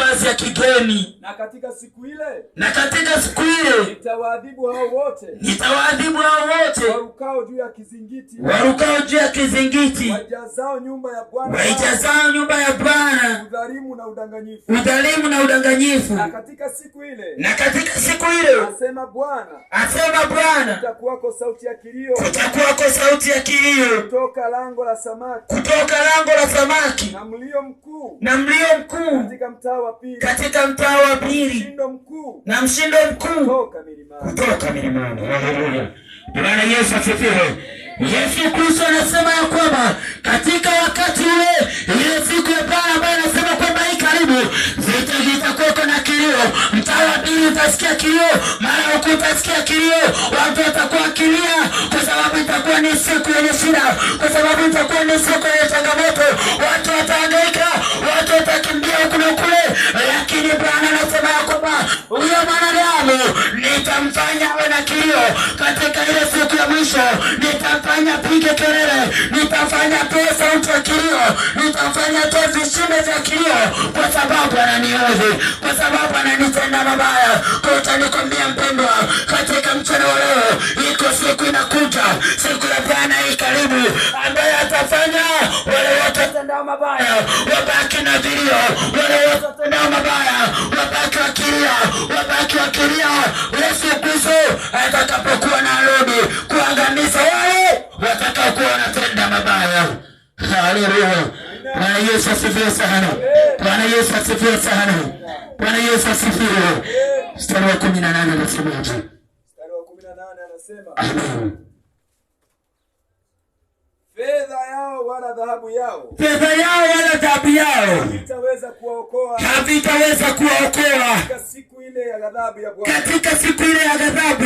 mavazi ya kigeni. Na katika siku ile, Na katika siku ile nitawaadhibu hao wote nitawaadhibu hao wote warukao juu ya kizingiti, warukao juu ya kizingiti, waijazao nyumba ya Bwana waijazao nyumba ya Bwana udhalimu na udanganyifu. Udhalimu na udanganyifu. Na katika siku ile, Na katika siku ile, asema Bwana, asema Bwana, kutakuwako sauti ya kilio kutakuwako sauti ya kilio kutoka lango la samaki, kutoka lango la samaki, na mlio mkuu na mlio mkuu katika mtaa wa pili, katika mtaa wa pili, mshindo mkuu na mshindo mkuu kutoka milimani. Kutoka milimani. Haleluya! Bwana Yesu asifiwe. Yesu Kristo anasema ya kwamba katika wakati ule, ile siku ya Bwana ambayo anasema kwamba hii karibu, vita vitakuwako na kilio. Mtaa wa pili utasikia kilio, mara huku utasikia kilio, watu watakuwa wakilia, kwa sababu itakuwa ni siku yenye shida, kwa sababu itakuwa ni siku yenye changamoto. Watu watahangaika, watu watakimbia huku na kule, lakini Bwana anasema ya kwamba huyo mwanadamu nitamfanya awe na kilio katika ile siku ya mwisho, nitamfanya pige kelele, nitamfanya toe sauti ya kilio, nitamfanya toe vishindo vya kilio, kwa sababu ananiudhi, kwa sababu ananitenda mabaya. Kwa hiyo nikwambia mpendwa, katika mchana wa leo, iko siku inakuja, siku ya Bwana hii karibu, ambaye atafanya wale wote watendao mabaya wabaki na vilio, wale wote watendao mabaya wabaki wakilia, wabaki wakilia Yesu Kristo atakapokuwa na arudi kuangamiza wale watakaokuwa wanatenda mabaya. Haleluya! Bwana Yesu asifiwe sana. Bwana Yesu asifiwe sana. Bwana Yesu asifiwe. Mstari wa 18 anasemaje? Mstari wa 18 anasema, Amen. Fedha yao wala dhahabu yao Fedha yao wala dhahabu yao itaweza kuwaokoa havitaweza kuwaokoa katika siku ile ya ghadhabu ya Bwana. Katika siku ile ya ghadhabu.